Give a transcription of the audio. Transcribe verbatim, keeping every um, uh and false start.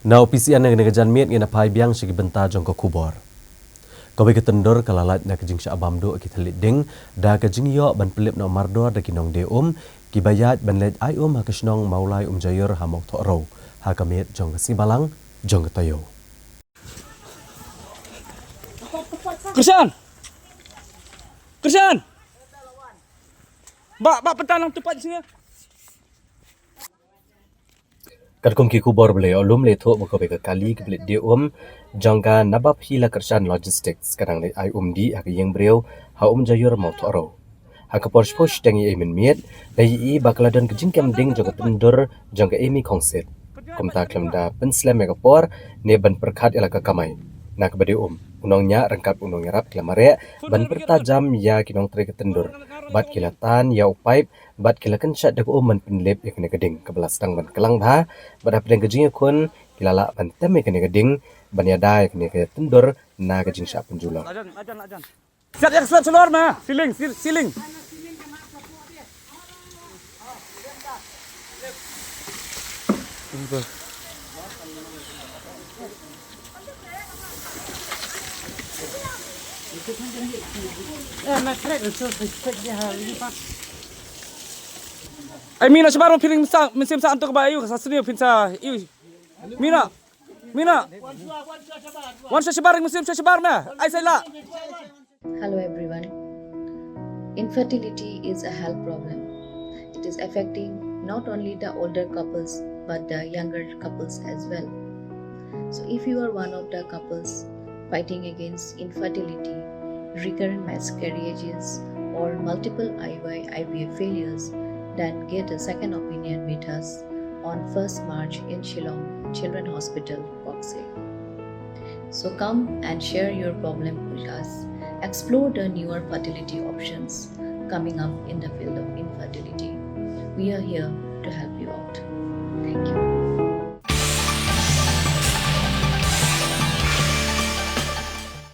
Na u P C N, ha kane ka janmiet ngin ïa phai biang sha ki bynta jong ka khubor. Kawei ka tyndur ka la lait na ka jingshah bam duh ki thylliej ding da ka jingïoh ban pynlip noh mardor da ki nongdie um kiba ïaid ban leit ai um ha ka shnong Mawlai Umjaiur ha Mawthohrew, ha ka miet jong ka sngi Balang jong ka taïew. Krishan! Krishan! Ba, ba, pyntan lang tu pat sini. Katkum ki khubor ba la ïoh lum, la ïathuh ba kawei ka kali kaba leit die um jong ka Nabab Hila Krishan Logistics ka dang leit ai um dih ha ka ïing briew ha Umjaiur, Mawthohrew. Ha ka por shiphew shiteng ïa mynmiet, la ïohi ba ka la don ka jingkem ding jong ka tyndur jong ka Amy Khongsit. Kumta khlem da pynslem ïa ka por ne ban pyrkhat ïa la ka kamai, na kaba die um, u nongñiah ryngkat u nongïarap ki la mareh ban pyrta jam ïa ki nongtrei ka tyndur, bad ki la tan ïa u paip, bad ki la kynshat da ka um ban pynlip ïa kane ka ding kaba la sdang ban klang bha. Bad hapdeng ka jingïakhun, ki la lah ban tem ïa kane ka ding ban ïada ïa kane ka tyndur na ka jingshah pynjulor. Lajan, lajan, lajan. Siat ïa ka slab shalor ma, ceiling, sil-, ceiling. Ai, Mina, shabar ma phi ring sa, mynsiem sa antuk ba, ayu, sa sini phin sa, ayu. Mina, Mina. Wan sha shabar, ring mynsiem sha shabar ma. Ai, sai la. Hello everyone. Infertility is a health problem. It is affecting not only the older couples but the younger couples as well. So if you are one of the couples fighting against infertility, recurrent miscarriages, or multiple I U I I V F failures, then get a second opinion with us on first March in Shillong Children Hospital, Koksir. So come and share your problem with us. Explore the newer fertility options coming up in the field of infertility. We are here to help you out.